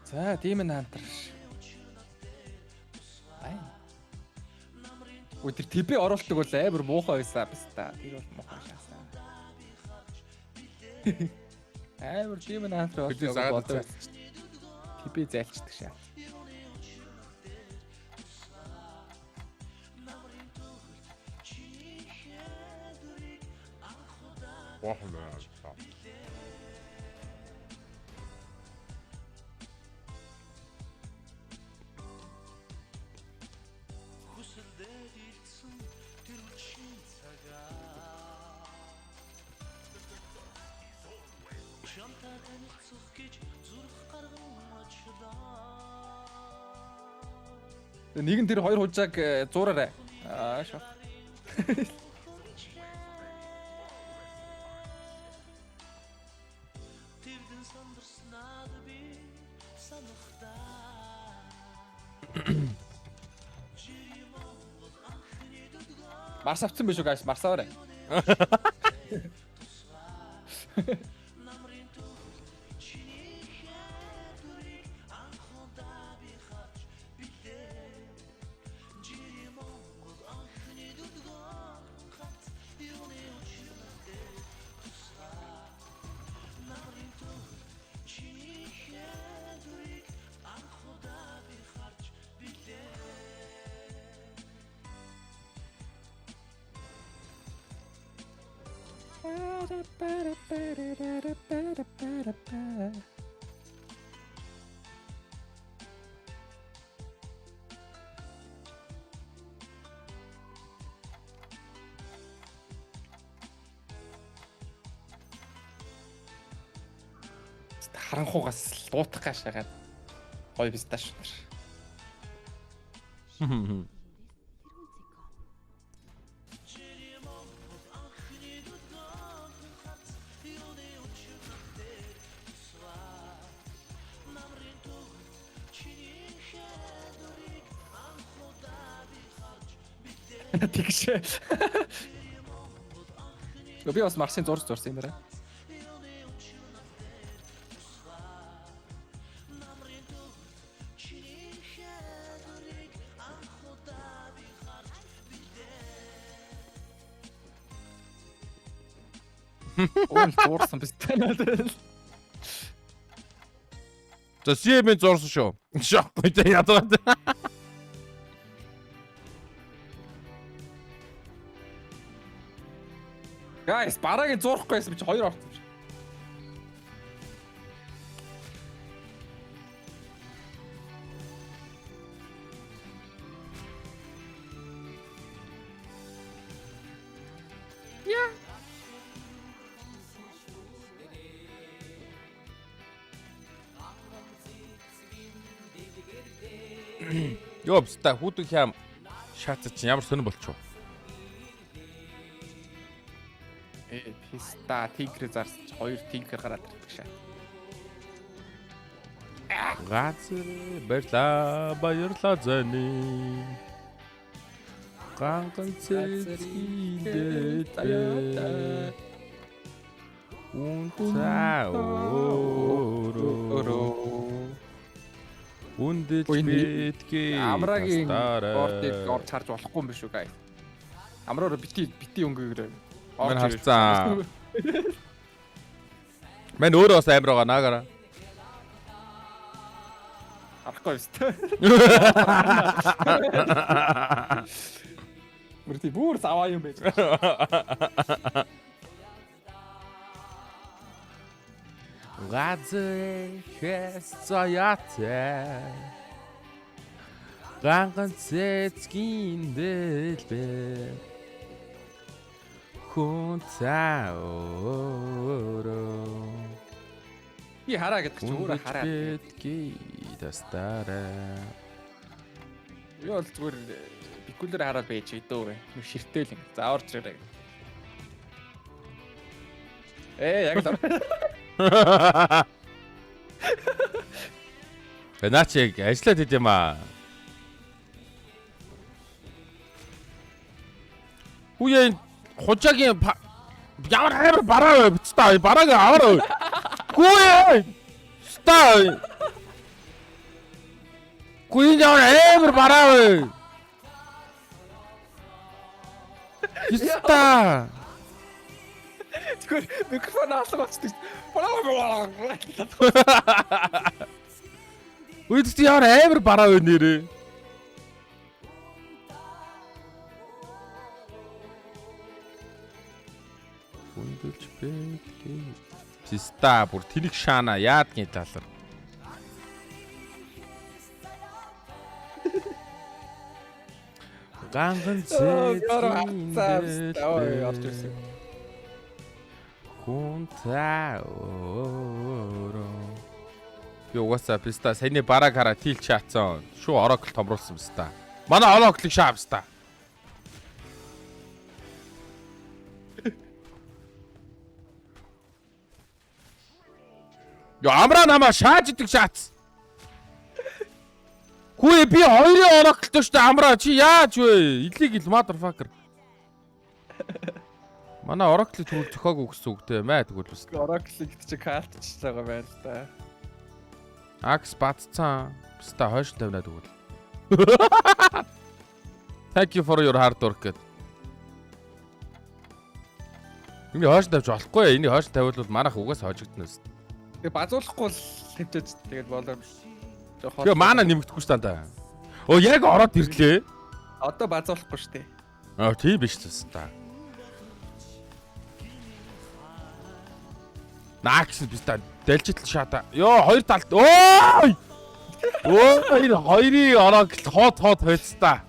За, Demon Hunter. Ай. Үй, тэр TP оруулдаг бол амар муухай байсан биз та. Тэр бол муухай шаасан. Амар Demon Hunter Бид заагаад болдог байсан чинь. TP зайлчдаг шаа. Боохон байна. Нэг нь тэр хоёр хужааг зуураарай. Аа шоо. Марс авсан биш үү guys? Марс аваарай. Харанхуугаас луутах гашаагаад гоё бисташ шүтэр. Тэгшээ. Би бас Марсын зурс зурсан юм байна. Уул зурсан биз дээ. За CM-ийн зурсан шүү. Шохгүй тэ ядаад. Guys, бараагийн зурхгүй байсан би чи хоёр орсон чи. Йоо бста хүүдэг хям шатц чинь ямар сонир болчихов. Э, писта тигр зарсан чи хоёр тигр гараад ирдэг шаа. Газар баярлаа баярлаа зэни. Ганган цэцгийдээ. Үнцаа өөрөө үндэж Ой, энэ битгий. Амрагийн тастаарай. бордыг орж харж болохгүй юм биш үү guys. Амраар бити бити өнгөөр Мань харцсан. Мань өөрөө бас амар байгаа наагаараа. Харахгүй биз дээ. Бүр тий бүр заваа юм байж. Газар хэсцаяатай. Ганган цэцгийн дэлбэ. Хүн цаа өөрөө. Би хараа гэдэг чи өөрөө Үндэж хараа. битгий тастаарай. Би бол зүгээр бикулэр хараад байж идөө. Нэг ширтэл юм. За орж ирээ. Э яг л ор. Э наа чи яг ажиллаад идэм юм аа. Үе энэ хужаагийн ямар амар бараа вэ? Бицта барааг аваарай. Гүү. Ста. Үгүй энэ ямар амар бараа вэ? Писта. Тэгэхээр микрофон алга болчихдог. Үгүй тэгтээ ямар амар бараа вэ нэрээ? Хүндэлж бэглээ. Писта бүр тэнэг шаана яадгийн талар. Ганган Ой, орж ирсэн. Хүн та өөрөө. Би угаасаа писта саяны барааг хараа тил чаацсан. Шүү орокл томруулсан писта. Манай ороклыг шаа писта. Йо амраа намаа шааж идэг шаац. Хүү би хоёрын ороклтой шүү дээ амраа чи яаж вэ? Illegal motherfucker. Манай ороклыг түрүүл зөхөөгүй гэсэн үг те мэ тэгвэл бас. Oracle гэдэг чи картчж байгаа байна л да. Акс баццсан. Писта хойш тавина тэгвэл. Thank you for your hard work гэд. Энийг хойш тавьж болохгүй. Энийг хойш тавиул бол манайх угаас хожигдно өст. Тэгээ базуулахгүй л тавьчаад тэгээд болоо. Тэгээ мана нэмэгдэхгүй ш тантаа. Оо яг ороод ирлээ. Одоо базуулахгүй шүү дээ. Аа тийм биш зүс та. Наагс би та дэлжитл шата. Йоо хоёр талд. Ой! Өө энэ хоёрын ороо гэл хоод хоод хойцтой.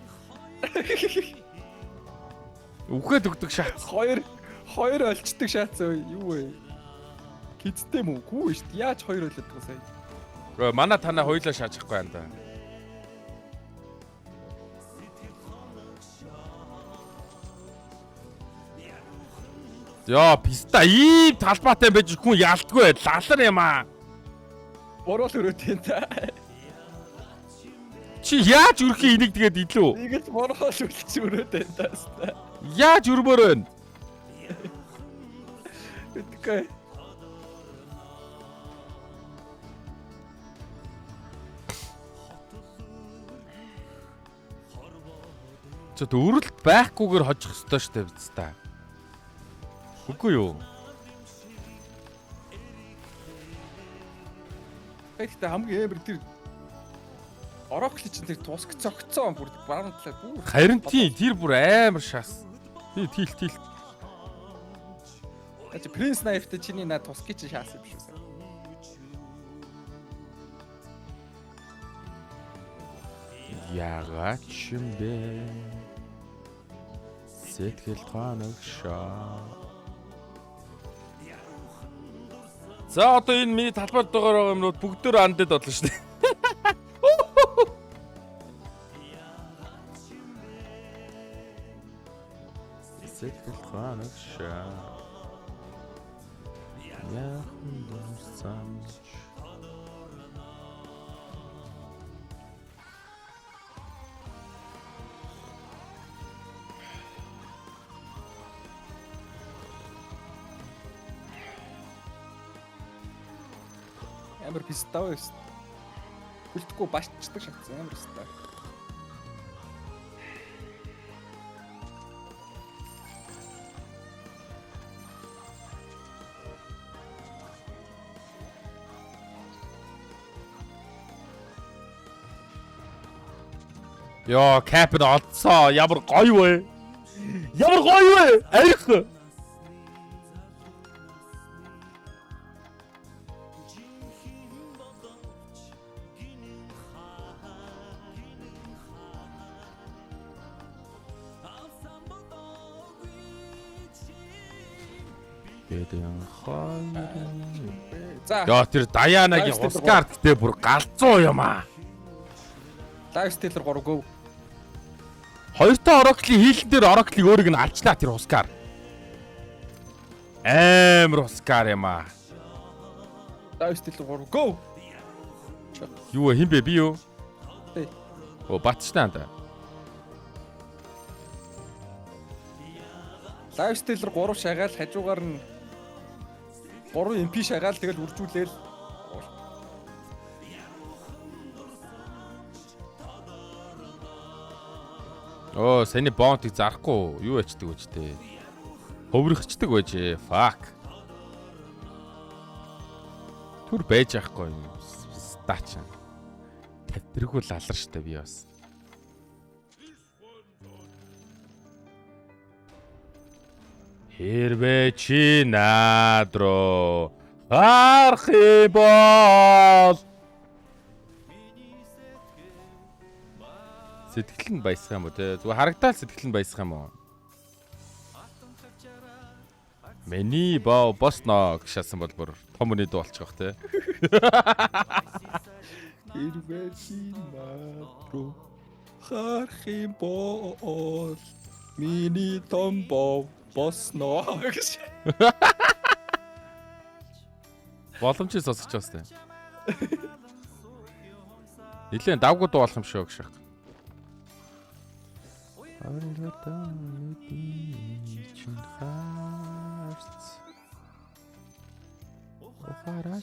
Үхээд өгдөг шат. Хоёр хоёр олчдөг шаац юу вэ? Кидтэй мүү? Гүү шүү дээ. Яаж хоёр олоод байгаа сая? Өө манай танаа хоёлаа шаажихгүй юм да. Йоо, писта ийм талбайтай байж хүн ялдгүй лалар юм аа. Буруул өрөөд юм та. Чи яаж өрхийн энийг тэгээд илүү? Нэг л буруул үлч өрөөд юм та. Яаж өрмөр байна? Мэдгүй. Чот өрөлт байхгүйгээр хожих ёстой штэ биз та. Үгүй юу? Тэгэхдээ хамгийн амар тэр Oracle чинь тэр туск цогцсон бүр баруун талаар бүр Харин тийм тэр бүр амар шас. Тий тил тил. Чи Prince Knife-тэй чиний наа туск чинь шаасан юм шүү. Ягаад ч юм бэ? Сэтгэл тоногшоо. За одоо энэ миний талбай дээр байгаа юмнууд бүгдөө андд болно шүү дээ. Сэтгэл тоногшоо. Яхан дурсан. Амар пистав байсан. Хүлдэхгүй башчдаг шатсан амар пистав. Йоо, кап нь олдсоо. Ямар гоё вэ? Ямар гоё вэ? Арих. Тэдэн хоёр. За, Йоо, тэр Даянагийн хускаар гэтээ бүр галзуу юм аа. Life Stealer 3 go. Хоёртой Oracle-ийн хийлэн дээр Oracle-ийг өөрийг нь алчлаа тэр хускаар. Амар хускаар юм аа. Life Stealer 3 go. Юу вэ? Хин бэ? Би юу? Тий. Оо батчтаа анда. Life Stealer 3 шагаал хажуугаар нь 3 MP шагаал тэгэл үржүүлээл. Оо, саяны бонтыг зарахгүй юу ячдаг вэ ч те. Хөврөхчдөг байж. Fuck. Түр байж байхгүй юм. Стач. Тавтэргүй лалар штэ би бас. Хэрвээ чи над руу харах юм бол сэтгэл нь баясах юм уу те? Зүгээр харагдаал сэтгэл нь баясах юм уу? Миний боо босноо гэж шаасан бол бүр том үний дуу болчих واخ те. Хэрвээ чи над руу харах юм бол миний том бов босноо гэж. Боломжийг сонсож бас те. Нилээн давгүй дуу болох юм шүү гэж.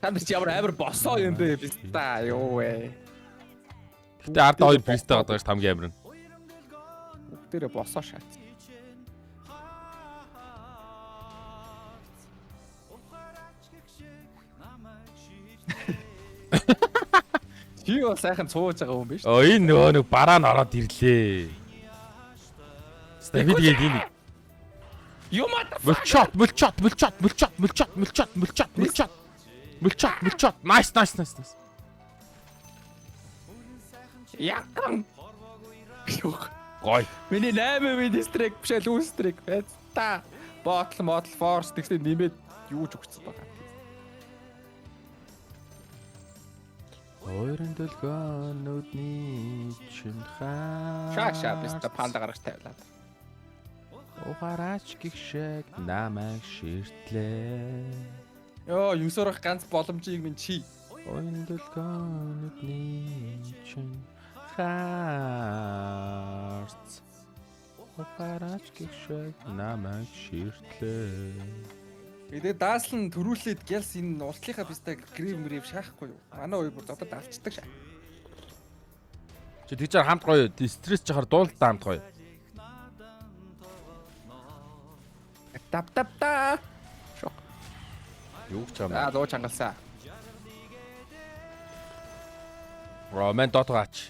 Та нар чи ямар амар босоо юм бэ биста юу вэ? Гэтэ ард хоёр присттэй байгаа ш хамгийн амар нь. Бүгдээрээ босоо шат. Чи бол сайхан цууж байгаа хүн биш. Оо энэ нөгөө нэг бараа нь ороод ирлээ. Стабил гээд энэ Юм аа. мөлчот мөлчот мөлчот мөлчот мөлчот мөлчот мөлчот мөлчот мөлчот мөлчот nice nice nice nice. Якан. Гой. Миний 8 win streak биш ээ lose streak байж та. Ботл модл force тэгсэн нэмээд юу ч өгсөн байгаа. Хоёрын дөлгөөнүүдний чин хаа. Шаа шаа биста панда гаргаж тавилаа. Ухаараач гих шиг намайг ширтлээ. Йоо, юусорох ганц боломжийг минь чи. Хоёрын дөлгөөнүүдний чин хаарц. Ухаараач гих шиг намайг ширтлээ. Тэгээ дааслан төрүүлээд гялс энэ уртлынхаа биста грэв мрэв шаахгүй юу? Манай хоёр бүр зодод алчдаг шаа. Чи тийчээр хамт гоё стресс жахаар дуулалтаа хамт гоё. Тап тап та. Шок. Юу гэж байгаа Аа, юм? луу чангалсан. Роман дотгооч.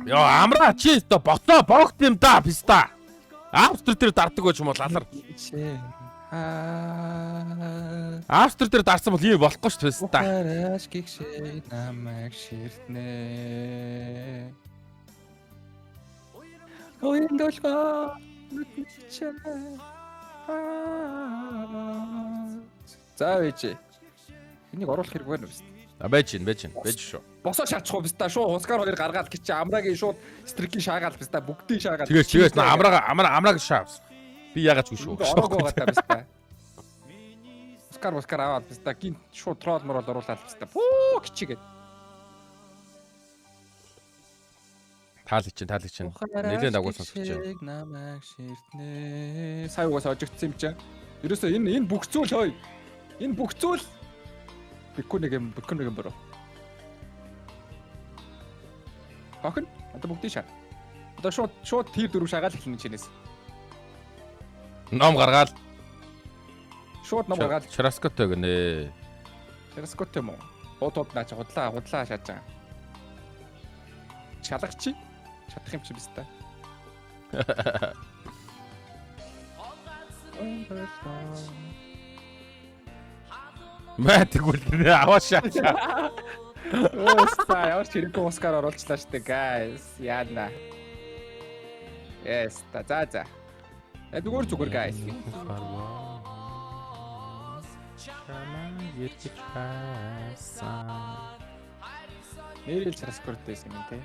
Йоо амраа чи өстө боцоо богт юм да писта. Австри дээр дардаг байж юм бол алар. Аа. Австри дээр дарсан бол ийм болохгүй шүү дээ писта. Ухаараш гих шиг намайг ширтнэ. Оюун долгоо нүдчээ. За вэжи. Энийг оруулах хэрэг байна уу? А байж гин байж гин байж шүү. Босоо шаачих уу биста шууд хускаар хоёр гаргаал гэж чи амрагийн шууд стрикийн шаагаал биста бүгдийг шаагаал. Тэгээс тэгээс на амраага амраа амрааг шаавс. Би яагаад ч үгүй шүү. Ороог байгаа та биста. Хускаар хускаар аваад биста гинт шууд трол морол оруулаад биста. Пүү кичигээд. Таалаг чинь таалаг чинь. Нэлээд дагуу сонсогч чинь. Намайг ширтнэ. Сая угаас ожигдсан юм чинь. Ерөөсөө энэ энэ бүх зүйл хой. Энэ бүх зүйл Бикүү нэг юм, бикүү нэг юм бороо. Охин, одоо бүгдийг шаа. Одоо шууд шууд тир дөрөв шаагаал эхэлнэ чинээс. Ном гаргаал. Шууд ном гаргаал. Чраскотой гинэ. Терскот юм уу? Хууд хууд наа чи худлаа худлаа шааж байгаа. Шалгах чи? Чадах юм чи биз та. Мэ тэгвэл нэ аваа шаа. Өөсөө ямар ч хэрэггүй Оскар оруулчлаа штэ guys. Яана. Yes, та за за. Э зүгээр зүгээр guys. Нэрэл Часкорт байсан юм те.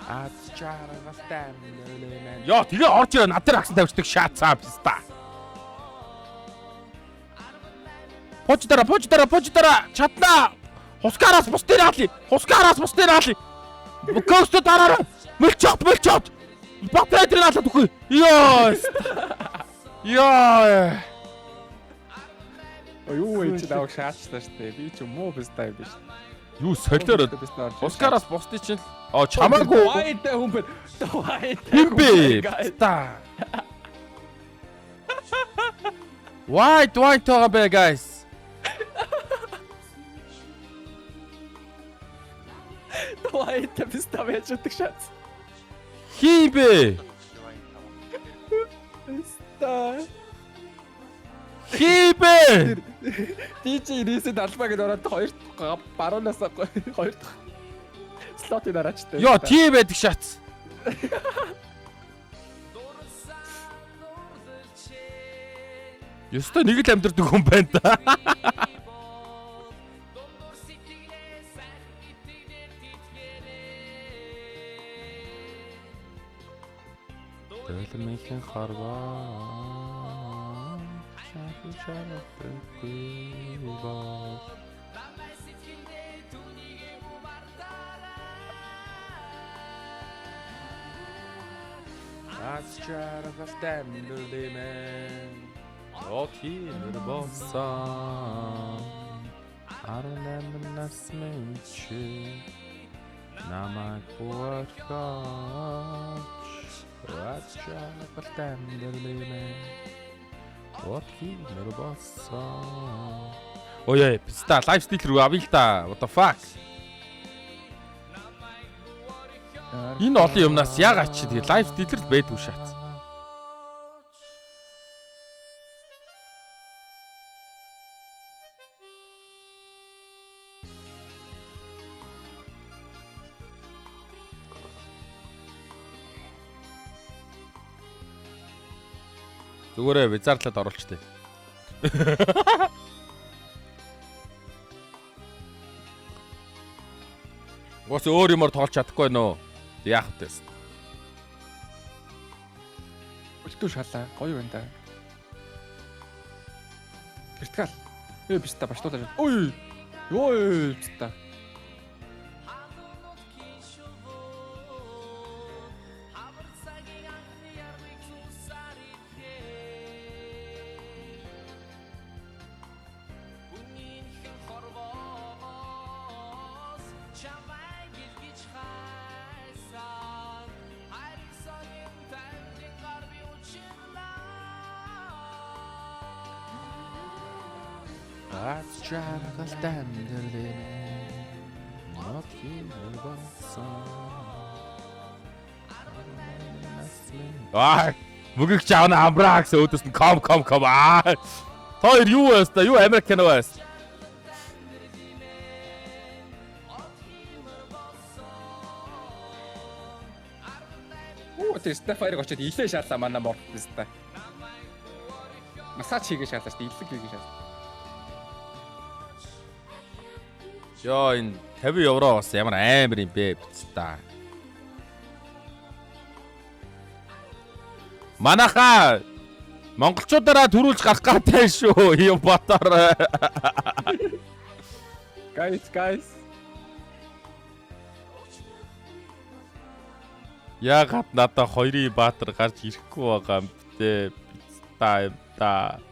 Аз чаргалтай нөлөөнэ. Йоо тэгээ орж ирээ над дээр агсан тавьчихдаг шаацаа писта. Пож дараа пож дараа пож дараа чаднаа. Хускаараас бус дээр хаалъя. Хускаараас бус дээр хаалъя. Көөстө дараарай. Мөлчөт мөлчөт. Батарей дээр хаалаад үхэ. Йоо. Йоо. Юу вэ чи наваг шаачлаа штэ. Би ч муу бистай юм биш. Юу солиор Оскараас бусдын чинь оо чамаагүй Вайтай хүн байна. Вайтай. Хин бэ? Та. Why do I talk about guys? Вайтай бистай байж өгдөг шаац. Хин бэ? Бистай. Хин бэ? DJ Reset албаа гэдээ ороод хоёр дахь баруунаас хоёр дахь слотыг дараачтай. Йоо, тийм байдаг шаац. Ёстой нэг л амьдрдаг хүн байна да. Төлмийнхэн харваа. Шахи шахи ба. Аз чаргалтай амьдралын Окинэр болсон 18 нас минь чи намайг буурхаач. Аз чаргалтай амьдралын Окинэр болсон. Ой, писта лайфстайл рүү авъя л та. What the fuck? Энэ олон юмнаас ягаад чи тэгээ лайф стилэр л байдгүй шаац. Зүгээрээ визардлаад оруулчтэй. Уус өөр юмар тоглож чадахгүй нөө. Яах вэ? Үлдүү шалаа. Гоё байна да. Вертикал. Э биш та баштуулаа. Ой. Йоо та. Аз чаргалтай амьдралын Нот хиймэр болсон. Аа, мөгийг чи авна амраа гэсэн өөдөөс нь ком ком ком аа. Та хоёр юу байс та? Юу Америк кино байс? Оо тэр Стефарыг очиод илээ шаалаа манай морд биста. Массаж хийгээ шаалаа шүү дээ. Илэг хийгээ шаалаа. Йоо энэ 50 евро бас ямар амар юм бэ биз та. Манаха монголчуудаараа төрүүлж гарах гадтай шүү. Юм батар. Guys, guys. Яагаад надаа хоёрын баатар гарч ирэхгүй байгаа юм бэ? Биз та юм та.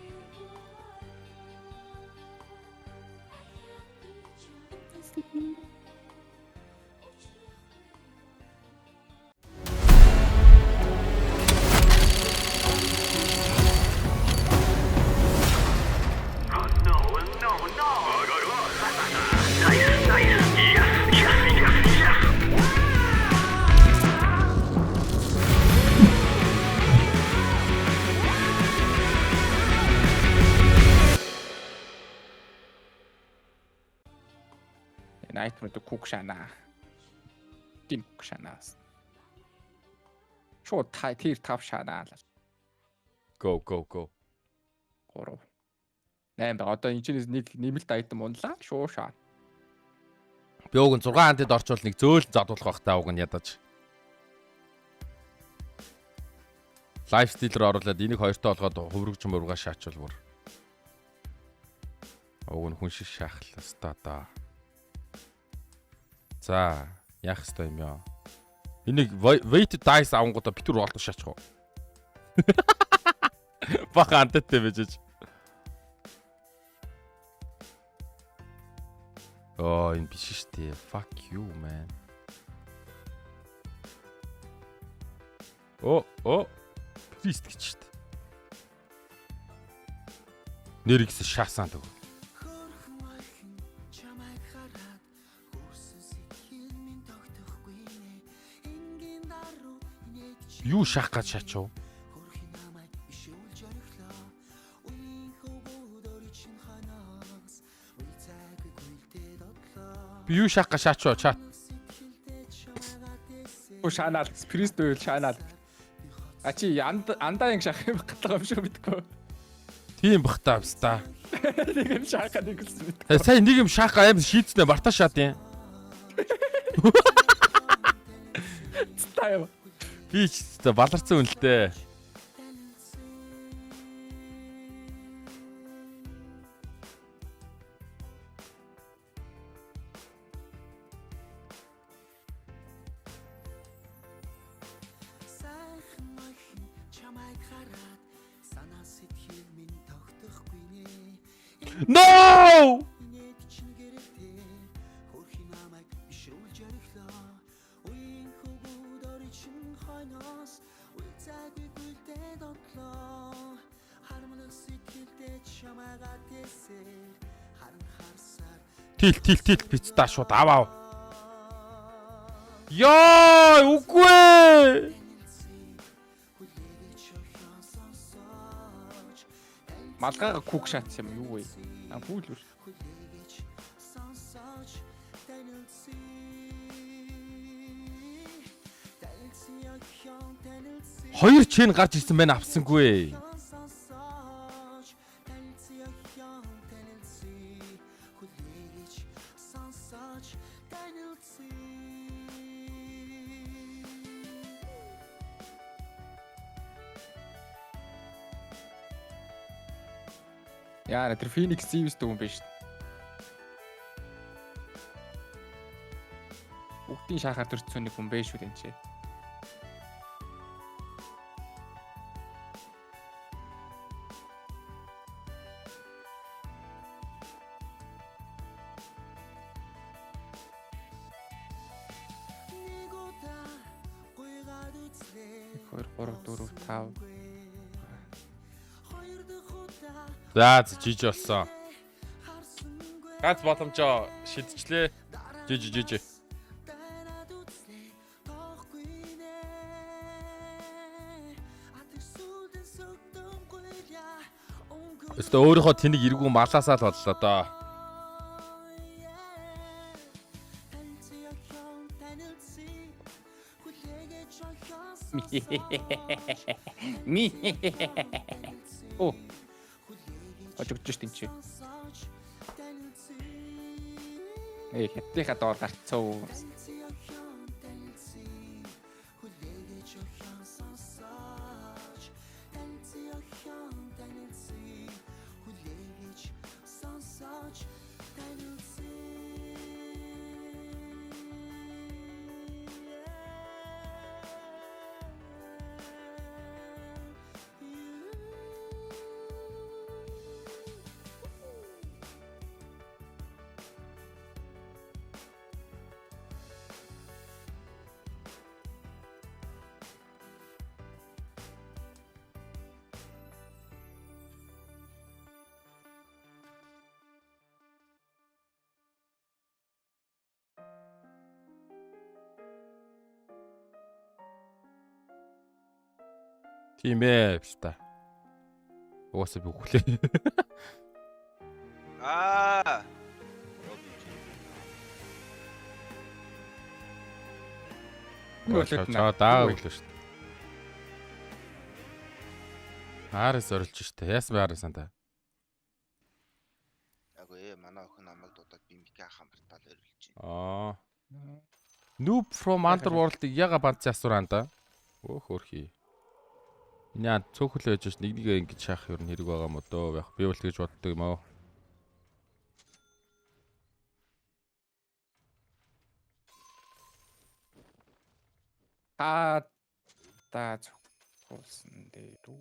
Энэ айтмууд күк шана. Дин күк шана. Шууд та тэр тав шана. Go go go. 3. 8 байгаа. Одоо энэ чинь нэг нэмэлт айтем унлаа. Шуу шаа. Би уг нь 6 антид орчвол нэг зөөл задуулах байх та уг нь ядаж. Лайфстайл руу оруулаад энийг хоёртой олгоод хуврагч мургаа шаачвал бүр. Уг нь хүн шиг шаахлаа ста да. За, яах ёстой юм ёо. Энийг weighted dice авангуудаа битүүр олдож шаачих уу? Баха антидтэй байж. Оо, энэ биш шүү дээ. Fuck you man. Оо, оо. Priest гэж шүү дээ. Нэр ихсэн шаасан л. Юу шахах гэж шаачив? Би юу шахах гэж шаачив чат? Шаанаал, priest байвал шаанаал. А чи андаа яг шахах юм гатлага юм шиг мэдгүй. Тийм бах та баста. Нэг юм шахах нэг л мэдгүй. Сая нэг юм шахах аим шийдснэ бартаа шат юм. Та юм. Би ч та баларсан үнэлтэй. No! Тил тил тил пиццаа шууд аваа. Йоо, үгүй ээ. Малгайга күк шатсан юм юу вэ? А бүл үү. Хоёр чен гарч ирсэн байна авсангүй. Яа, тэр Phoenix Thieves дүү юм биш. Бүгдийн шахаар төрсөн нэг хүн биш үү энэ чи. Хоёр, 3, 4, 5. За жижи болсон. Гац боломжоо шидчихлээ. Жижи жижи. Өстө өөрийнхөө тэнийг эргүү малаасаа л боллоо доо. Ми. О. Хожигдож штин чи. Эй, хятадынхаа доор гарцсан. Тийм ээ, пста. Угаасаа би үхлээ. Аа. Чаа даа өглөө шүү дээ. Аараас орилж шүү дээ. Яасан бэ аараас анда? Агүй манай охин намайг дуудаад би Микэ ахаа мартаал орилж байна. Аа. Noob from Underworld-ыг яга банц ясвар анда. Өөх хөрхий. Энэ цөөхөл байж ш нэг нэгэ ингэж шаах юм хэрэг байгаа юм дөө. Яг би бол тэгж боддог юм аа. Та та зөвхөлсөн дээр үү?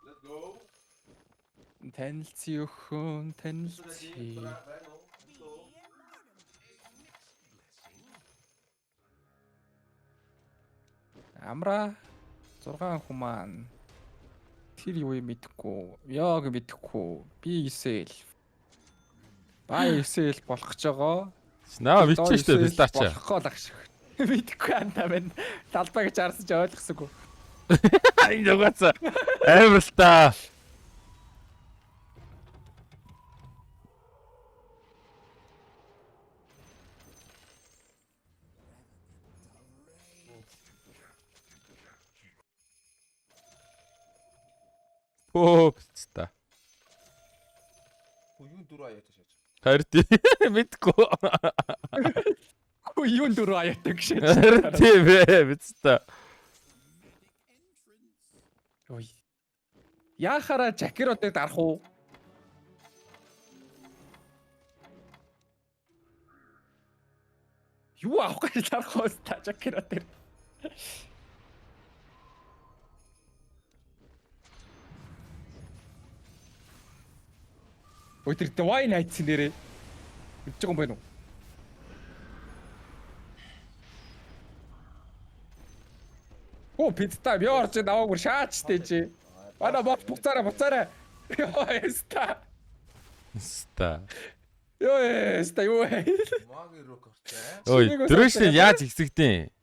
Let's go. Танилцъя өхөн, танилцъя. Амра 6 хүн маань тэр юу юм мэдэхгүй. Яг мэдэхгүй. Би 9 эл. Ба 9 эл болох гэж байгаа. Наа мэдчихэ штэ пистач. Болохгүй л ах шиг. Мэдэхгүй андаа байна. Талбай гэж харсан чи ойлгосоогүй. Энэ угаасаа амар л та. Оо писта. Юун дөрөв аяатай шаач. Харин тий мэдгүй. Хөө юун дөрөв аяатай гэж. Харин тий бэ писта. Ой. Яхаараа Жакиротыг дарах уу? Юу авах гэж дарах вэ та Жакиро дээр? Ой тэр Divine Knights нэрээ. Мэдж байгаа юм байна уу? Оо пицца би орж наваагүй бүр шаач тэ чи. Бана бот буцаараа буцаараа. Йоо эста. Писта. Йоо эста юу вэ? Маги рок орчээ. Ой, дөрөөшний яаж ихсэгдэн?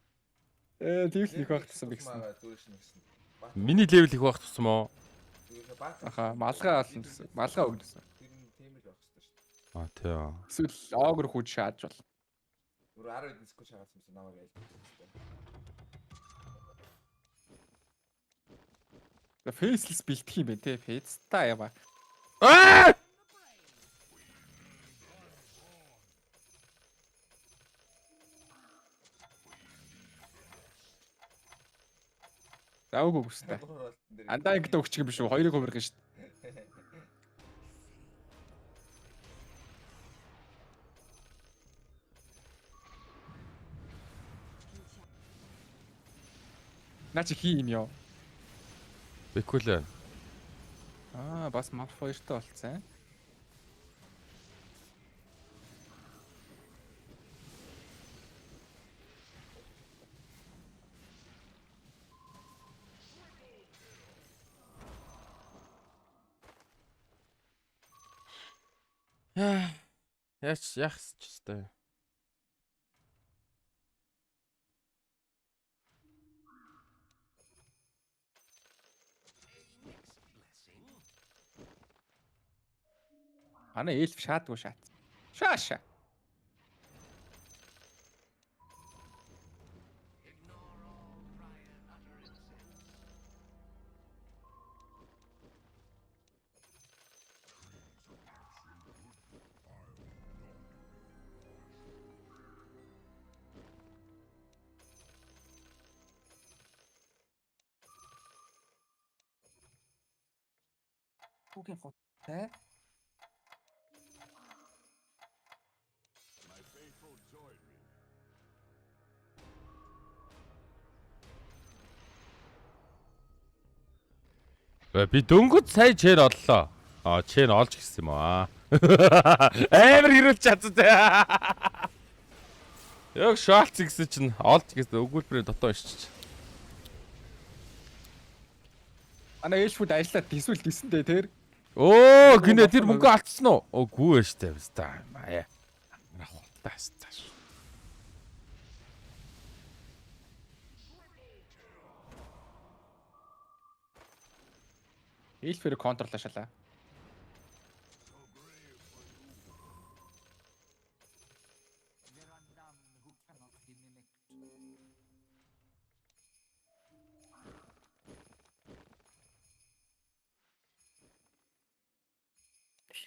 Э тийм л их байх тусам би гэсэн. Дөрөөш нь гэсэн. Миний левел их байх тусам уу? Аха малгай олно гэсэн. Малгай өгнө гэсэн. Тэр нь тийм л байх хэрэгтэй шүү дээ. А тий. Эсвэл огр хүч шааж бол. Бүр 10 хэдэн скотч хагаасан юмсан намайг айлт. Faceless бэлтгэх юм байна те. Face та яма. Аа! Завгүй бүстэй. Андаа ингэдэ өгчих юм биш үү? Хоёрыг хувирах юм шүү дээ. Наа чи хий юм ёо. Бэкүлээ. Аа бас Malf хоёртой болцсон. Яач яах ч өстэй. Манай эльф шаадгүй шат. Шааша. Хүүгийн гуттай. Би дөнгөж сая чэн оллоо. А чэн олж гисэн юм аа. Амар хэрүүлж чадсан те. Яг шаалц гэсэн чинь олж гэсэн өгүүлбэрийн дотоо иччих. Манай эльфүүд ажиллаад эсвэл дисэн дээ тэр. Өө гинэ тэр мөнгө алдсан уу? Өө гүү ээ штэ баста. Маяа. Хутаа цааш. Эльфээр контрлашаалаа.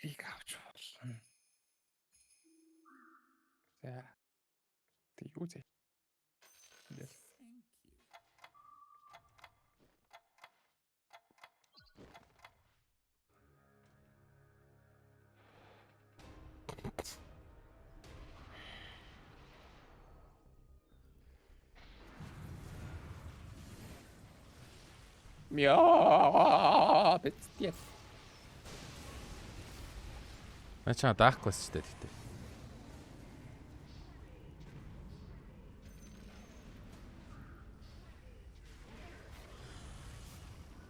Тэрийг авч болно. За. Тэг юу зэ? Ингээл. Мяа бэцтэй. Наа чаа даахгүй байсан шүү дээ тэгтээ.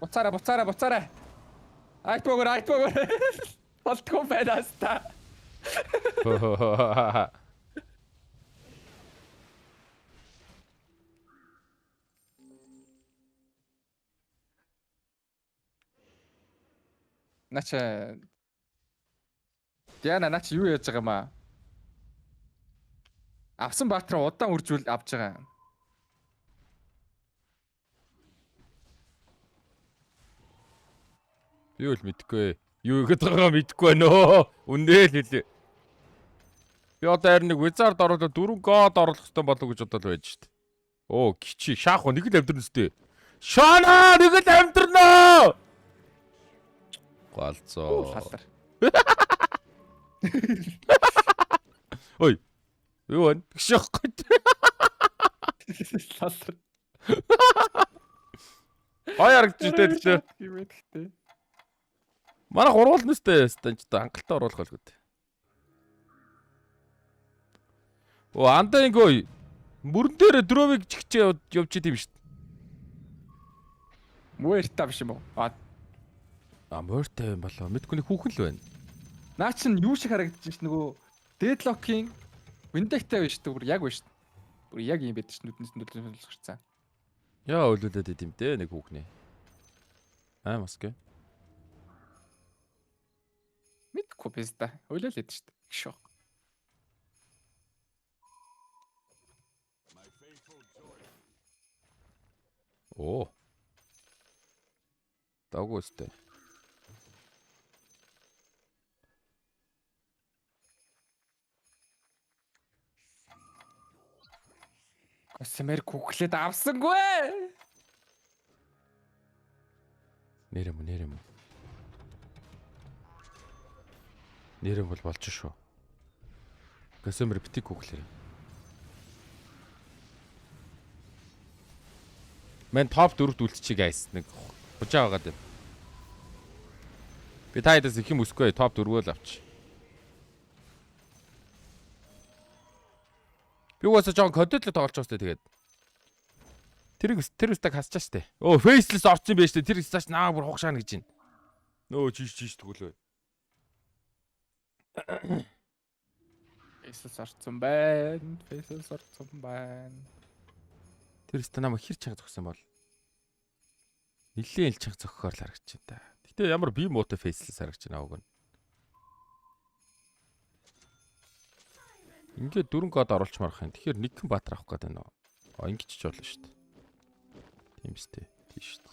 Буцаараа буцаараа буцаараа. Айт богор айт богор. Болтгоо байна ста. Нача Диана наач юу яаж байгаа юм аа? Авсан баатраа удаан үржүүл авч байгаа. Би бол мэдэхгүй. Юу ихэд байгаагаа мэдэхгүй байна өө. Үнэ л хэлээ. Би одоо харин нэг wizard оруулаад дөрвөн god оруулах хэрэгтэй болов гэж бодол байж шít. Оо кичи шаах нэг л амьдрна зү. Шана нэг л амьдрнаа. Галзуу. Халдар. Ой. Юу вэ? Гшөхгүй. Халдар. Гой харагдчих дээ тэгтээ. Юм ээ тэгтээ. Манай гурвуулна сте станч та хангалттай оруулах байлгүй. Оо андаа ингэо мөрөн дээр дөрөвийг чигчээ явж идэм шүү дээ. Муэрта биш юм уу? А А морьтой юм болоо. Мэдгүй нэг хүүхэн л байна. наа чин юу шиг харагдчих ш нөгөө Deadlock-ийн Vendetta биш үү? Бүр яг биш. Бүр яг юм байдаг ш нүднээс нүднээс гарцсан. Яа өлүүлээд идэм дээ нэг хүүхний. Аа маск. Мэдгүй биз да. Өөлөөл идэв ш. Гшөө. Оо. Дагуу өстэй. Космер күхлээд авсангүй. Нэр юм уу, нэр юм уу. Нэр юм бол болж шүү. Гасэмэр битик күхлээр. Мэн топ 4-т үлдчихье guys. Нэг хужаа байгаад байна. Би та хэдээс их юм өсөхгүй топ 4-өө л авч. Би угаасаа жоон контентлог тоглож байгаа сте тэгээд. Тэр тэр өстөг хасчаа штэ. Өө faceless орсон юм байна штэ. Тэр өстөж наа бүр хугшаана гэж байна. Нөө чиш чиш тэгүүлээ. Faceless орцсон байна. Faceless орцсон байна. Тэр өстө намайг хэр чанга зогсон бол. Нилээн ил чанга зогхоор л харагдчих та. Гэтэ ямар би муутай faceless харагдаж байна уг нь. Ингээд дөрвөн код оруулчмаар хань. Тэгэхээр нэгэн баатар авах гээд байна уу? А ингэж ч болно шүү дээ. Тийм үстэй. Тийм шүү дээ.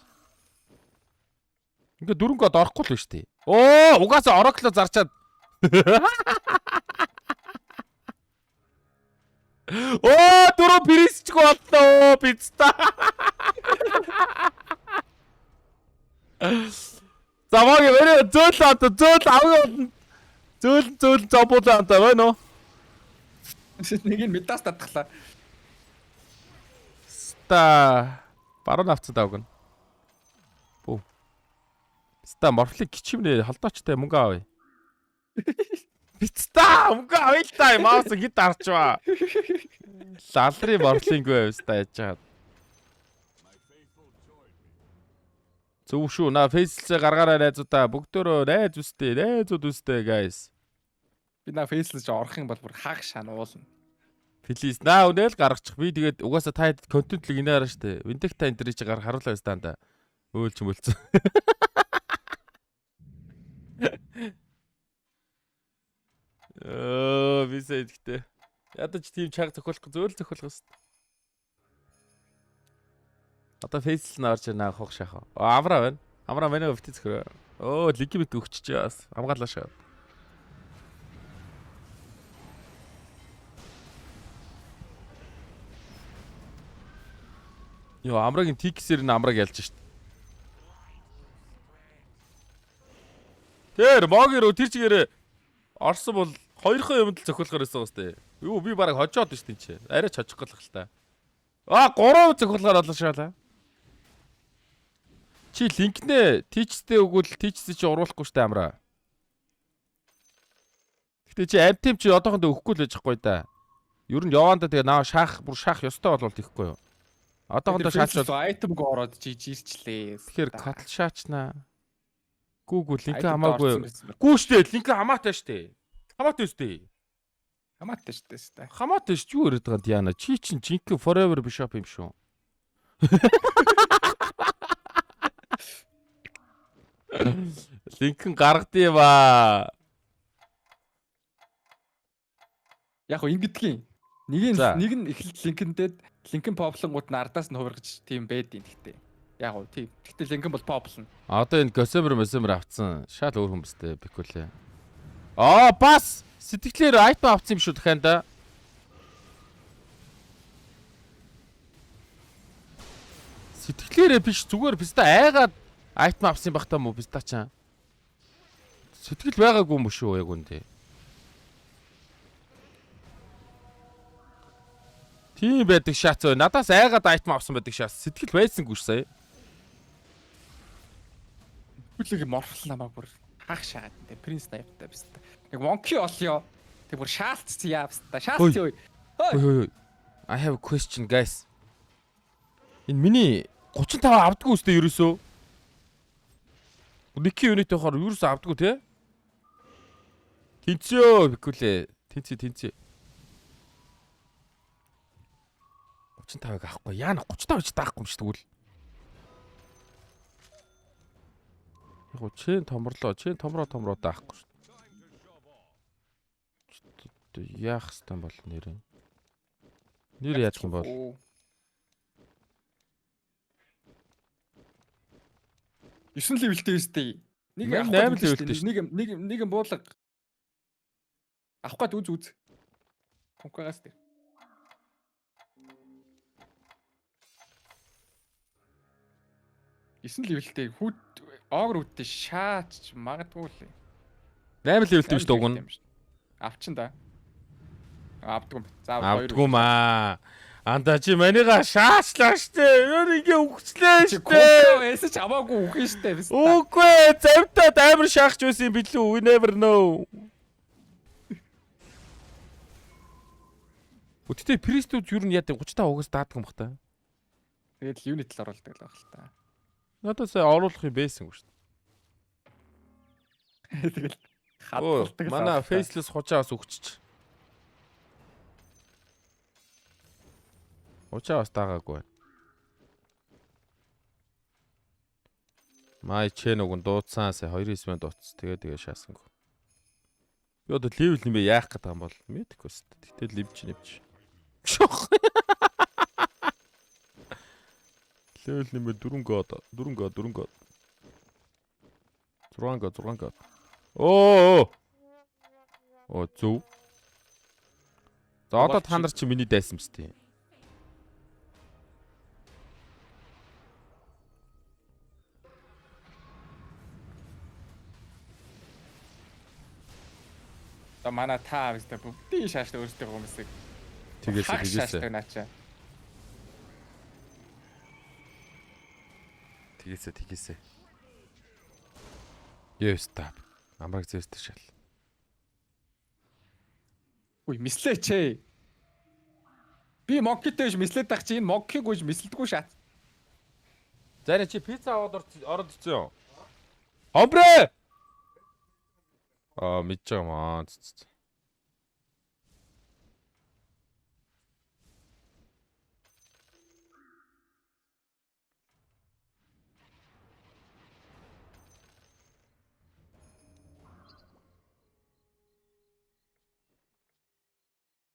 Ингээд дөрвөн код орохгүй л шүү дээ. Оо, угаасаа Oracle зарчаад. Оо, дөрөв присчг боллоо пицца. За маг верэ зөөл одоо зөөл авъя. Зөөл зөөл зобуулаа антаа байна уу? Нэг нь медас татглаа. Ста баруун авцсан давг нь. Бүү. Ста морфлик гिचимнэ холдоочтой мөнгө авъя. Бицта мөнгө авъя л та маус гид арчваа. Лалрын морфлинг байв ста яаж чаад. Зөв шүү. На фейслсээ гаргаарай найзуудаа. Бүгдөө найз үстэй, найзууд үстэй guys. Би на faceless орох юм бол бүр хаах шануулна. Please наа үнэл гаргачих. Би тэгээд угаасаа та хэд контентлыг инээ хараа штэ. Виндекта энэ чи гар харуулаа станда. Өөлч мөлцөн. Би сая гэхдээ ядаж тийм чанга зохиолох зөөл зохиолох хэвээр. Одоо фейсл нь орж ирнэ хог шахаа. Амра байна. Амра манай өвтө зөхрөө. Өө лигимит өгчөж бас хамгаалаа шаа. Йоо амрагийн тиксэр нь амраг ялж шít. Тэр моги руу тэр чигээрээ орсон бол хоёрхан юмд л зохиолохоор байсан гоос тээ. Юу би бараг хожоод шít энэ чи. Арай ч хожих гол л та. Аа гурав зохиолохоор болоо шаалаа. Чи линкнээ тийчтэй өгвөл тийчтэй чи уруулахгүй штэ амраа. Гэтэ чи амтим чи одоохондоо өгөхгүй л байж хгүй да. Ер нь яваанда тэгээ наа шаах бүр шаах ёстой болвол тийхгүй юу. Одоохондоо шаачвал айтемг ороод чи жирчлээ. Тэгэхээр катл шаачнаа. Гүү гүү линк хамаагүй. Гүү штэ линк хамаатай штэ. Хамаатай штэ. Хамаатай штэ штэ. Хамаатай ш юу яриад байгаа Диана. Чи чин жинхэнэ forever bishop юм шүү. Линкэн гаргадъя ба. Яг гоо ингэдгийн. Нэг нь нэг нь эхлэл линкэндээд линкэн поплонгууд нь ардаас нь хувиргаж тийм байдیں۔ Гэхдээ. Яг гоо тийм. Гэхдээ линкэн бол поплно. Одоо энэ Госемер Мосемер авцсан. Шал өөр хүн бистэй бикүүлээ. Аа бас сэтгэлээр айтем авцсан юм шүү дахиад да. Сэтгэлээрээ биш зүгээр биста айгаад айтем авсан байх та мó биста чаа. Сэтгэл байгаагүй юм шүү яг үндэ. Тийм байдаг шаац өө. Надаас айгаад айтем авсан байдаг шаац. Сэтгэл байсангүй ш сая. Хүлэг морфл намайг бүр хаах шаагаад энэ принц наявтай биста. Нэг монки олё. Тэг бүр шаалцсан яа биста. Шаалцсан ой. Ой ой. I have a question guys. Энэ миний 35 авдаггүй үстэй ерөөсөө. Ники юнит байхаар ерөөсөө авдаггүй те. Тэнцээ бикүүлээ. Тэнцээ тэнцээ. 35-ыг авахгүй. Яана 35 ч даахгүй юм шиг тэгвэл. Яг гоо чин томрлоо. Чин томроо томроо даахгүй шүү. Яах хэвтан бол нэрээ. Нэр яадаг юм бол? 9 level тэй өстэй. Нэг 8 level тэй шүү. Нэг нэг нэг буулга. Авах гээд үз үз. Конкагаас тэр. Есөн level тэй хүүт огр үттэй шаач магадгүй л. 8 level тэй биш дуг нь. Авчин да. Авдгүй юм. За авдгүй маа. Анда чи маныга шаачлаа штэ. Өөр ингээ үхчлээ Чи штэ. конка байсан ч аваагүй үхэн штэ. Үгүй завтаад амар шаахч байсан юм билүү? We never know. Үттэй пристүүд юу нь яа 35 угаас даадаг юм бах та. Тэгээд л юнит л оруулдаг л байх л та. Надад сая оруулах юм байсангүй шүү Тэгэл дээ. хадгалдаг. Манай faceless хужаас өгчч. Хужаа бас даагаагүй. Май чэн уг нь дуудсан сая 2-9 дууц. Тэгээ тэгээ шаасангүй. Би одоо level нэмээ яах гэдэг юм бол мэдэхгүй шүү дээ. Гэтэл лимч нэмч. Шох. Level нэмээ 4 год 4 год 4 год. 6 год 6 год. Оо. Оо зөв. За одоо та нар чи миний дайсан биз дээ. Одоо манай та авс та бүгдийн шааштай өөрсдөө хүмүүсийг. Тэгээсээ тэгээсээ. Шааштай наачаа. Тэгээсээ тэгээсээ. Юу стап. Амраг зэвстэй шал. Үгүй мислээч ээ. Би монкитэй биш мислээд байх чи энэ монкиг үж мислэдэггүй шат. Зарим чи пицца аваад ороод ирсэн юм. Хомбре! Аа мэдж байгаа юм аа.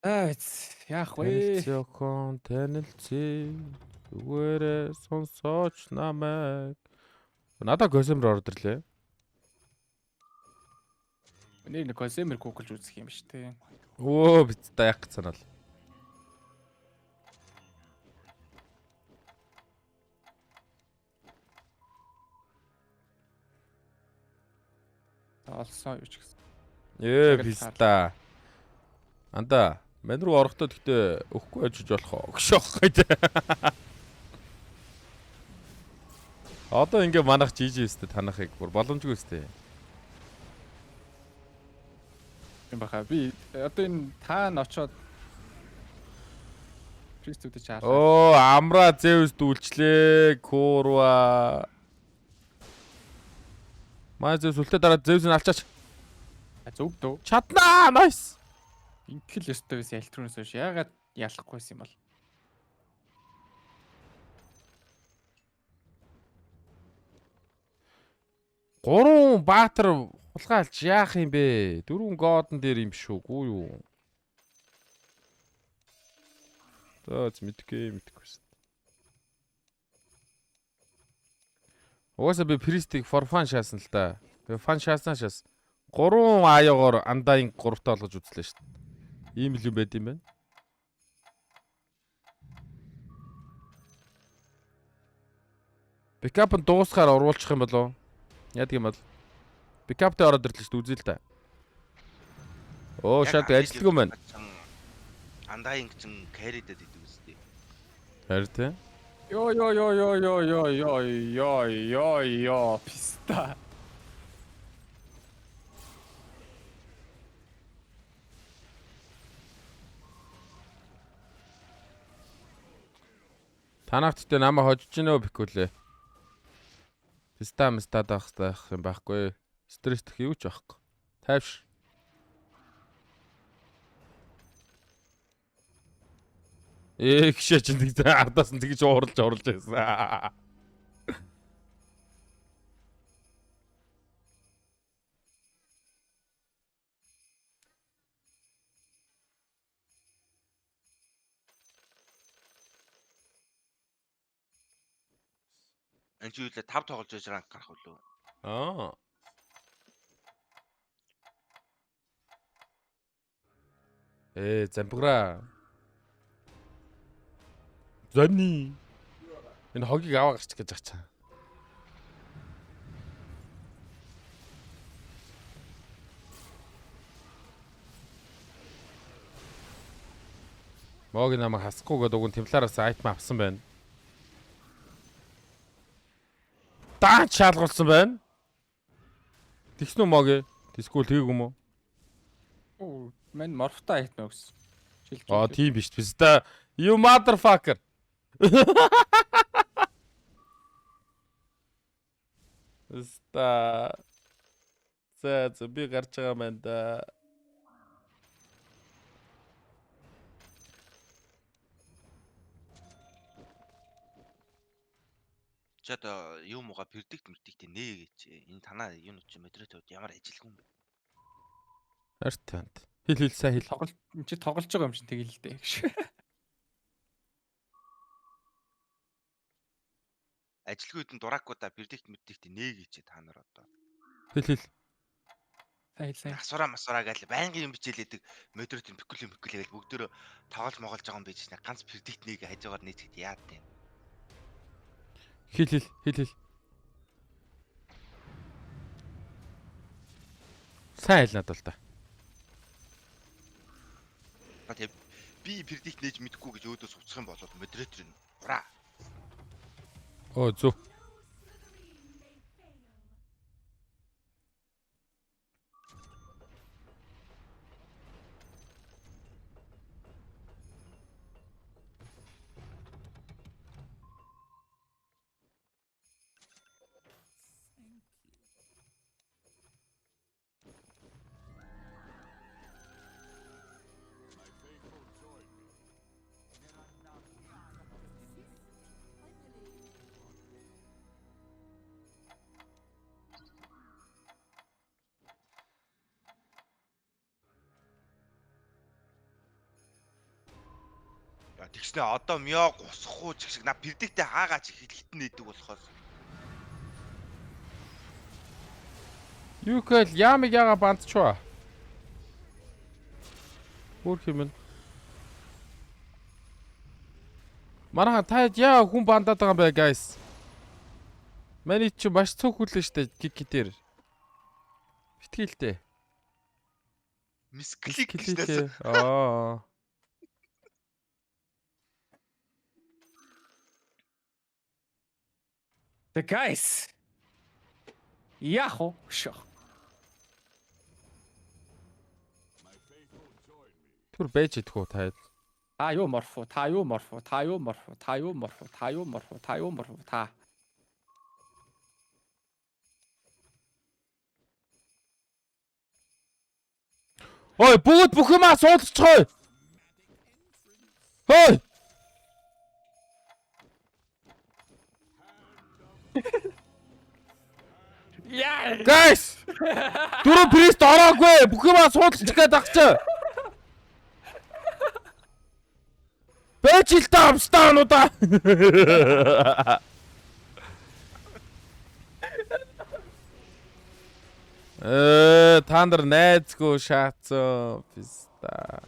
Аа яах вэ? Танилцсан танилцъя. Зүгээрээ сонсооч намайг. Надаа госемер ороод ирлээ. Нэр нэг госемер гуглж үзэх юм биш үү? Өө биз та яах гэж санаал. Олсон юу ч гэсэн. Ээ биз та. Анда мань руу орохдоо тэгтээ өгөхгүй ажиж болох оо гэж аахгүй дээ. Одоо ингээ манах жижи өстэй танахыг бүр боломжгүй өстэй. Юм баха. Би одоо энэ та н очоод Кристүүдэд чаалаа. Оо, амра Зевс дүүлчлээ. Курва. Маа Зевс үлдээ дараа Зевсийг алчаач. Зөв дөө. Чаднаа. Nice. Инхэл ёстой байсан ялтрунаас хойш яагаад ялахгүйсэн юм бол. Гурван баатар хулгайлж яах юм бэ? Дөрвөн годон дээр юм шүү гүү юу? За мэдгүй мэдгүй. Угаасаа би Пристийг for fun шаасан л та. Тэгээ fun шаасан шаас. Гурван аягаар Undying гуравтаа олгож үзлээ шүү дээ. Ийм л юм байд юм байна. Бэкап нь дуусахаар оруулчих юм болов уу? Яадаг юм бол? Бэкап дээр ороод ирлээ шүү дээ үзье л та. Оо шат ажилтгүй юм байна. Undying чин carry-дэд идэв үстэй. Харин тий. Йоо ёо ёо ёо ёо ёо ёо ёо ёо ёо писта. Танах гэхдээ намайг хожиж гинөө бэкүүлээ. Писта мста даах байх юм байхгүй. Стресс тэх юу ч байхгүй. Тайвш. Ээ гişэ чинь тэгж ардаас нь тэгж ууралж ууралж байсан. Энэ чи юу лээ 5 тоглож байж ранк гарах үлээ. Аа. Ээ замбграа. Зони. Энэ хогийг аваа гарч гэж ачаа. Мог намайг хасахгүй гэдэг уг нь Темплараас айтем авсан байна. Даан шалгуулсан байна. Тэгсэн үү Моги? Тэгсгүй л тэгээгүй юм уу? Оо, мань морфтой айтна өгсөн. Шилж. Аа тийм биш. Писта. You motherfucker. Ста. За за би гарч байгаа юм байна да. Чи одоо юм уга predict мэддэгтэй нээ гэж. Энэ танаа юм чи модератор ямар ажилгүй юм бэ? Арт танд. Хил хил сайн хил. Тоглол чи тоглож байгаа юм чинь тэгэл л дээ гэж. Ажилгүй хэдэн дуракуудаа predict мэддэгтэй нээ гэж та нар одоо. Хил хил. Сайн сайн. Асуура масуура гэж байнгын юм бичээлээдэг модератор бикүл юм бикүл гэж бүгдөө тоглож моголж байгаа юм байж нэ ганц predict нэг хажуугаар нээчгээд яад юм. Хил хил хил хил. Сайн хил надад л та. Та тэг би predict нээж мэдэхгүй гэж өөдөөс уцах юм бол модератор нь ураа. Оо зү. Я тэгснэ одоо мё гусахгүй ч гэх шиг на predict-ээ хаагаа чи хэлэхэд нээдэг болохоос Юкэл ямиг яга бандчваа. Хөөх юм бэ? Манайхан та яа хүн бандаад байгаа юм бэ guys? Миний чи маш цөөхөлөө штэ гики дээр. Битгийлтэй. мисклик гэжнээс Аа. The guys. Яах вэ? Шох. Түр байж идэх үү та? Та юу морфо? Та юу морфо? Та юу морфо? Та юу морфо? Та юу морфо? Та юу морфо? Та. Ой, бүгд бүх юмаа суулцчихъя. Хой. Яа! Guys. Дөрөв прист ороогүй. Бүх юмаа суулцчих гээд ах чи. Бэж ил та амстануудаа. Та нар найзгүй шаацсан. Писта.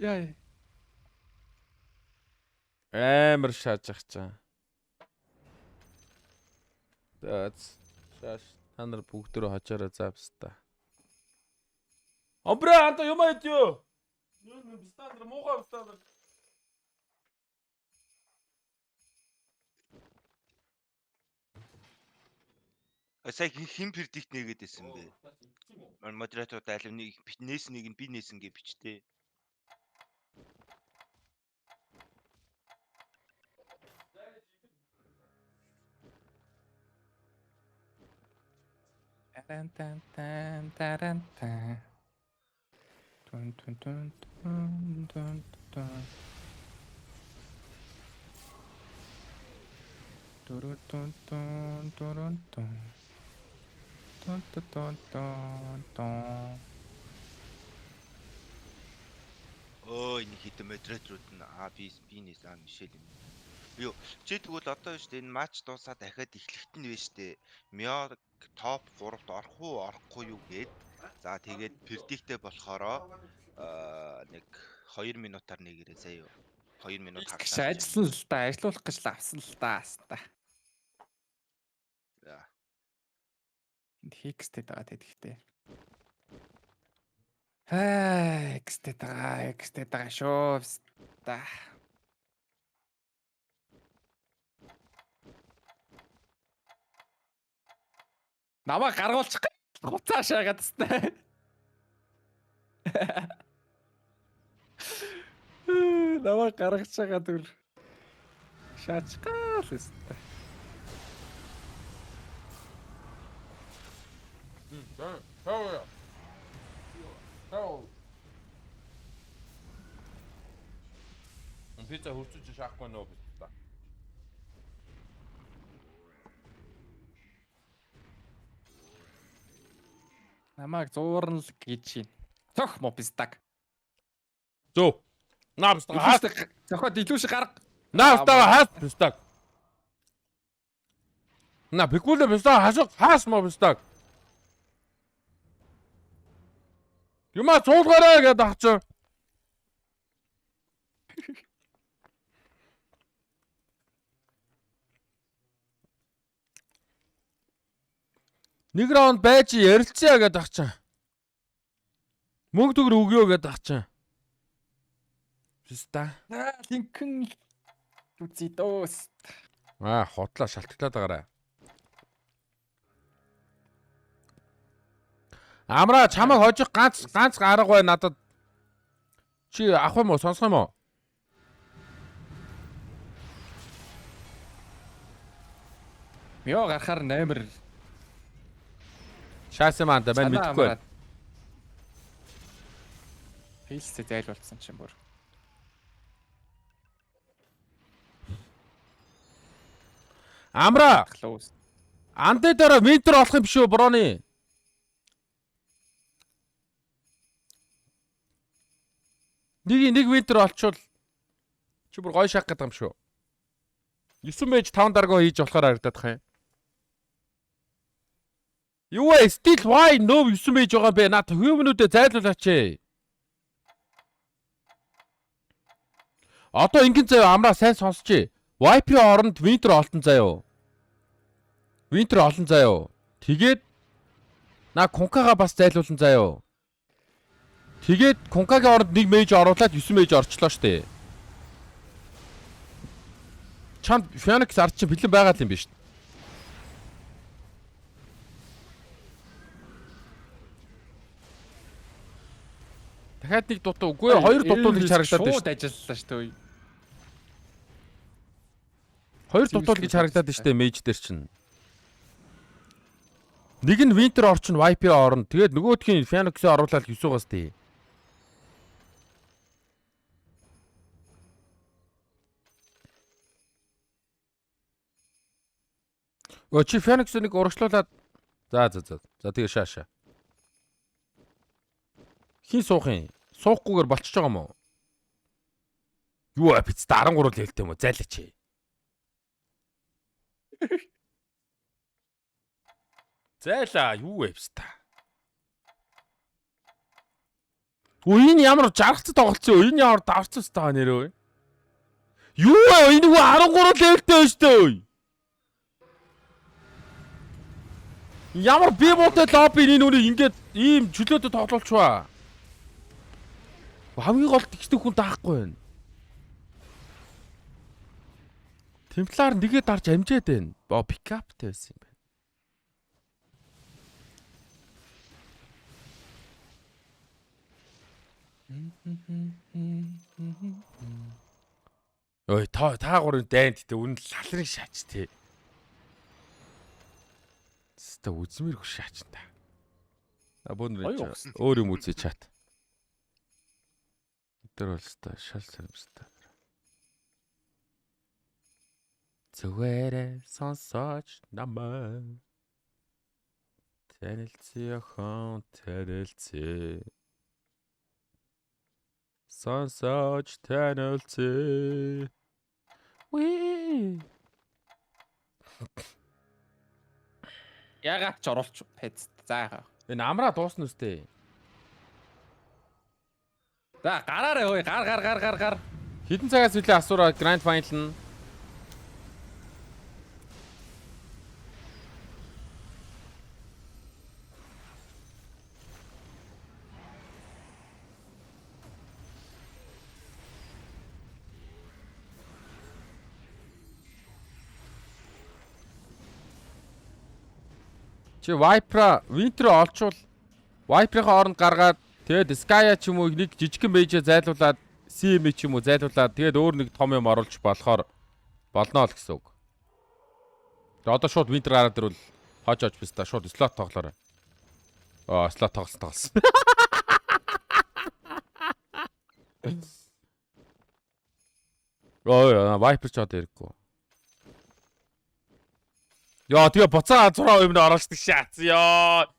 Яа. Амар шааж ах чаа. За шааш та нар бүгдөө хожоорой за писта. Амбра анда юм айд юу? Юу писта нар муухай писта нар. Сая хэн predict нэгээд байсан бэ? Модератор айлв нэг нээсэн нэг нь би нээсэн гэж бичтээ. Таран тан тан таран тан. Тун тун тун тун тун тун. Туру тун тун турун тун. Тун тун тун тун тун. Өө энэ хитэ модераторууд нь аа би би нээс аа Мишель юм. Юу чи тэгвэл одоо шүү дээ энэ матч дуусаад дахиад эхлэхт нь вэ шүү дээ. Мио топ 3-т орох уу орохгүй юу гээд за тэгээд предиктэй болохоро нэг 2 минутаар нэгэрээ заяа. 2 минут Гэж ажилласан л да, ажиллуулах гэж л авсан л да. Аста. За. Энд хийкстэй байгаа те тэгтээ. Аа, экстэй байгаа, экстэй байгаа шүү. Та. Намайг гаргуулчих хуцаа шаагаад тест. Намайг гаргаж байгаа дүр. Шаачих гал тест. Пицца хөрцөж шаахгүй нөө пицца. Намайг зуурна л гэж байна. Цох мо пистак. Зөв. Наа писта хаас. Зохиод илүү шиг гарга. Наа писта хаас писта. На бикулэ писта хасах хаас мо писта. Юма цуулгаарай гэдэг ах чи. Нэг раунд байж ярилцъя гэдэг ах чи. Мөнгө төгрөг өгөө гэдэг ах чи. Писта. Аа, Линкэн үзье дөөс. Аа, хотлоо шалтгаалаад байгаарай. Амраа чамайг хожих ганц ганц арга бай надад. Чи авах юм уу, сонсох юм уу? Мио гарахаар номер Шаасан маань да мань мэдэхгүй байна. Филсээ зайлуулсан чинь бүр. Амраа Close. андэ дээр винтер олох юм биш үү, броны? Нэг нэг винтер олчвол чи бүр гой шах гэдэг юм шүү. 9 мэж 5 даргоо хийж болохоор харагдах юм. Юу вэ? Still why no 9 мэж байгаа юм бэ? Наад human-үүдээ зайлуулаач. Одоо ингэн заяа амраа сайн сонсч. YP оронд Winter олтон заяа. Winter олон заяа. Тэгээд на Кункага бас зайлуулан заяа. Тэгээд Кункагийн оронд нэг мэж оруулаад 9 мэж орчлоо штэ. Чамд Phoenix ард чинь бэлэн байгаа л юм биш. Дахиад нэг дутуу. Үгүй ээ, хоёр дутуу л гэж харагдаад байна Шууд шүү. ажиллалаа шүү дээ. Хоёр дутуу л гэж харагдаад байна шүү дээ мейж дээр чинь. Нэг нь Winter орчин Viper орно. Тэгээд нөгөөх нь Phoenix-ийг оруулаад 9-оос тий. Өө чи Phoenix-ийг нэг урагшлуулад за за за. За тэгээ шааша. Хин суух юм? Суухгүйгээр болчихж байгаа юм уу? Юу аа биз 13 левелтэй юм уу? Зайлаач. Зайлаа юу вэ та? Өө энэ ямар жаргацсан тоглолцсон юу? Энэ ямар даварцсан та нэрөө. Юу вэ? Энэ нөгөө 13 левелтэй байна шүү дээ. Ямар би буутай лобби энэ нүрийг ингээд ийм чөлөөтэй тоглолцваа. Хамгийн гол тэгчдэг хүн даахгүй байна. Темплар нэгэ дарж амжаад байна. Бо пикаптай байсан юм байна. Ой та та гурын дайнд тэ үнэн лалрыг шаач тэ. Тэстэ үзмэр хөш шаач та. А бөөнөр Гоё угссан. өөр юм үзье чат. Тэр бол өстой шал саримстай. Зүгээрээ сонсооч намайг. Танилцъя хон танилцъя. Сонсооч танилцъя. Үи. Ягаад ч оруулч пайц. За яхаа. Энэ амраа дуусна үстэй. За гараарай хөөе. Гар гар гар гар гар. Хэдэн цагаас үлээ асуураа Grand Final нь. Чи Viper Winter олчвол Viper-ийн оронд гаргаад тэгээд Sky ч юм уу нэг жижигхэн бэйжээ зайлуулад CM ч юм уу зайлуулад тэгээд өөр нэг том юм оруулж болохоор болно л гэсэн үг. Тэгээд одоо шууд Winter гараад ирвэл хож хож биш та шууд слот тоглоорой. Аа слот тоглосон тоглосон. Ой, Viper ч одоо ирэхгүй. Яа, тэгээ буцаа 6 өмнө оруулдаг шаац. Яа.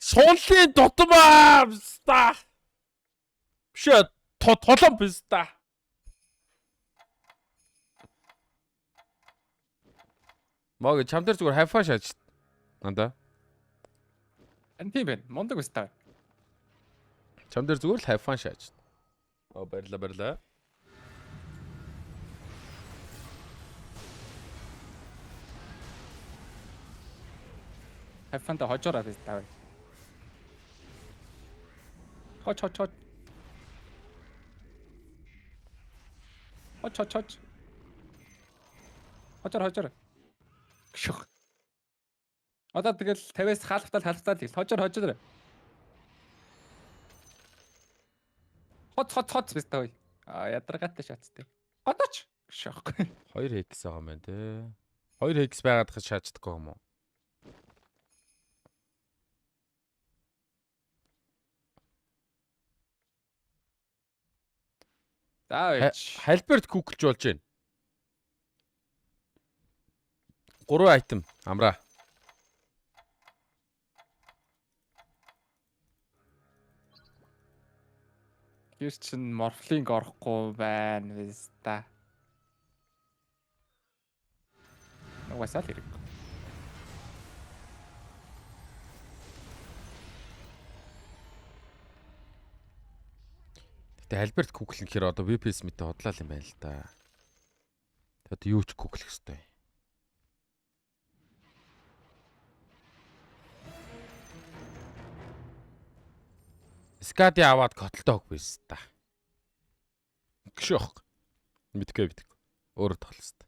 Сунлын дутмаа ста. Биш ээ, толон биш та. Мог чам дээр зүгээр хайфа шааж. Анда. Ан тийм байна. Мундаг биз та. Чам дээр зүгээр л хайфан шааж. Оо баярлаа баярлаа. Хайфанта хожоороо биз та. Хоч хоч хоч. Хоч хоч хоч. Хожоор хожоор. Гшөх. Одоо тэгэл 50-аас хаалхтал хаалхтал тэгэл хожоор хожоор. Хоц хоц хоц биз та. А ядаргаатай шаттай. Годооч. Гшөх. 2 hex байгаа юм байна те. 2 hex байгаад хаж шааждаггүй юм уу? За байж. Халберт гүглж болж байна. 3 айтем амраа. Тэр чин морфлинг орохгүй байна биз та. Угаасаа л хэрэг. Гэтэ Альберт Гүгл гэхээр одоо VPS мэдээ худлаа юм байна л да. Одоо юу ч гүглэх хэвтэй. Скади аваад котлтой хөг биш та. Гшөөх. Мэдгүй мэдгүй. Өөрөө тоглосон.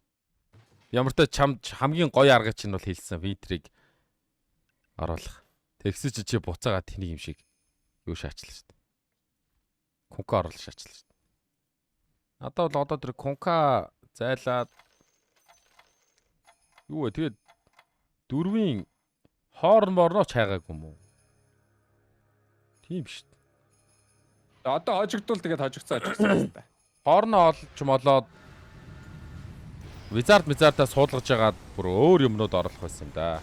Ямар ч чамд хамгийн гоё арга чинь бол хэлсэн Витрийг оруулах. Тэгсэн чи чи буцаагаа тэнийг юм шиг юу шаачлаа шүү дээ. Кунка оруулах шаачлаа шүү дээ. Надад бол одоо тэр кунка зайлаад юу вэ? Тэгээд дөрвийн хоорн морноо ч хайгаагүй юм уу? Тийм шүү дээ. Одоо хожигдвол тэгээд хожигдсон хожигдсон та. Хоорноо олж молоод Wizard Wizard-аа суулгаж агаад бүр өөр юмнууд оруулах байсан юм да.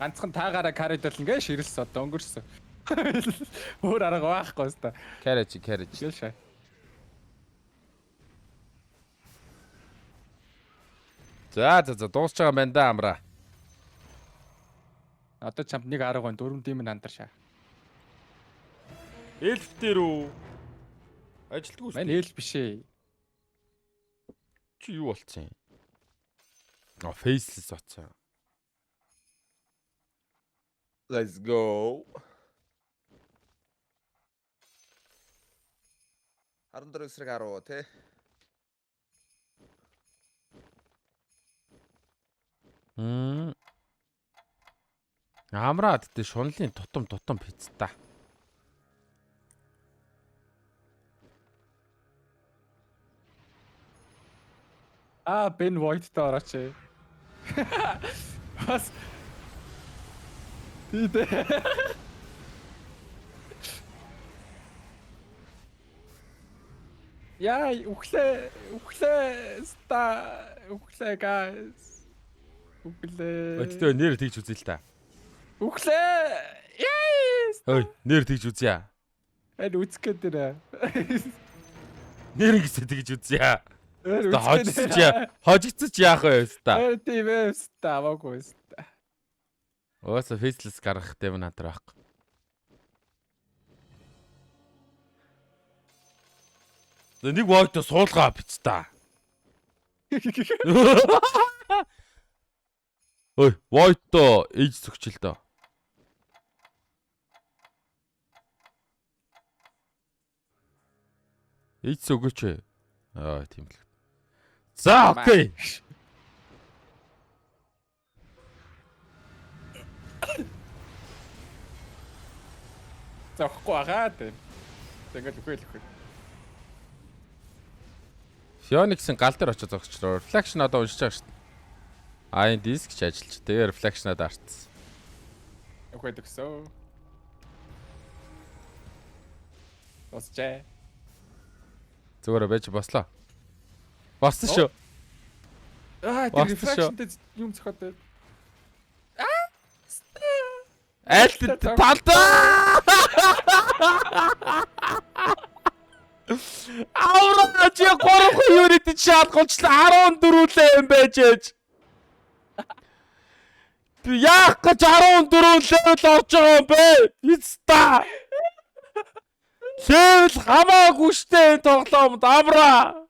Ганцхан таагаараа каридол ингээ ширэлсэн одоо өнгөрсөн. Өөр арга байхгүй хэвээр. Carriage carriage. Гэл шаа. За за за дуусч байгаа юм байна да амраа. Одоо чамд нэг арга байна. Дөрөв димэн андар шаа. Эльф дээр үү? Ажилтгүй Мань эл биш ээ. Чи юу болцсон юм? А faceless оцсон. Let's go. 14 эсрэг 10 тий. Мм. Амраа гэдэг шунлын тутам тутам пицта. Аа Бен Войдтай орооч. ээ. Бас Тий дээ. Яа, үхлээ, үхлээ, ста, үхлээ guys. Үхлээ. Өдөртөө нэр тэгж үзье л та. Үхлээ. Яа. Ой, нэр тэгж үзье. Энэ үзэх гээд байна. Нэр ингэсэ тэгж үзье. Энэ Та хожигдсоч яа. Хожигдсоч яах вэ ста. Энэ тийм ээ, ста, аваагүй ста. Угаасаа faceless гаргах Demon Hunter байхгүй. За нэг void суулгаа биц та. Ой, void-то ээж зөгчл дөө. Ээж зөгөөч. Аа, тийм л. За, окей. Зогхгүй байгаа тийм. Тэгэл үхэл үхэл. Phoenix-ийн гал дээр очиж зогсчлоо. Reflection одоо уншиж байгаа шүү дээ. А энэ диск ч ажиллаж. Тэгээ Reflection-ад артсан. Үхэл өгсөө. Босчээ. Зүгээр байж бослоо. Болсон шүү. Аа тэр Болсон шүү. reflection-тэй юм зохиод байв. Аль талдаа. Аврал чи 3 юунит шалгуулчлаа 14 лээ юм байж ээж. Би яах гэж 14 левел орж байгаа юм бэ? Биста. Левел хамаагүй штэ энэ тоглоомд авраа.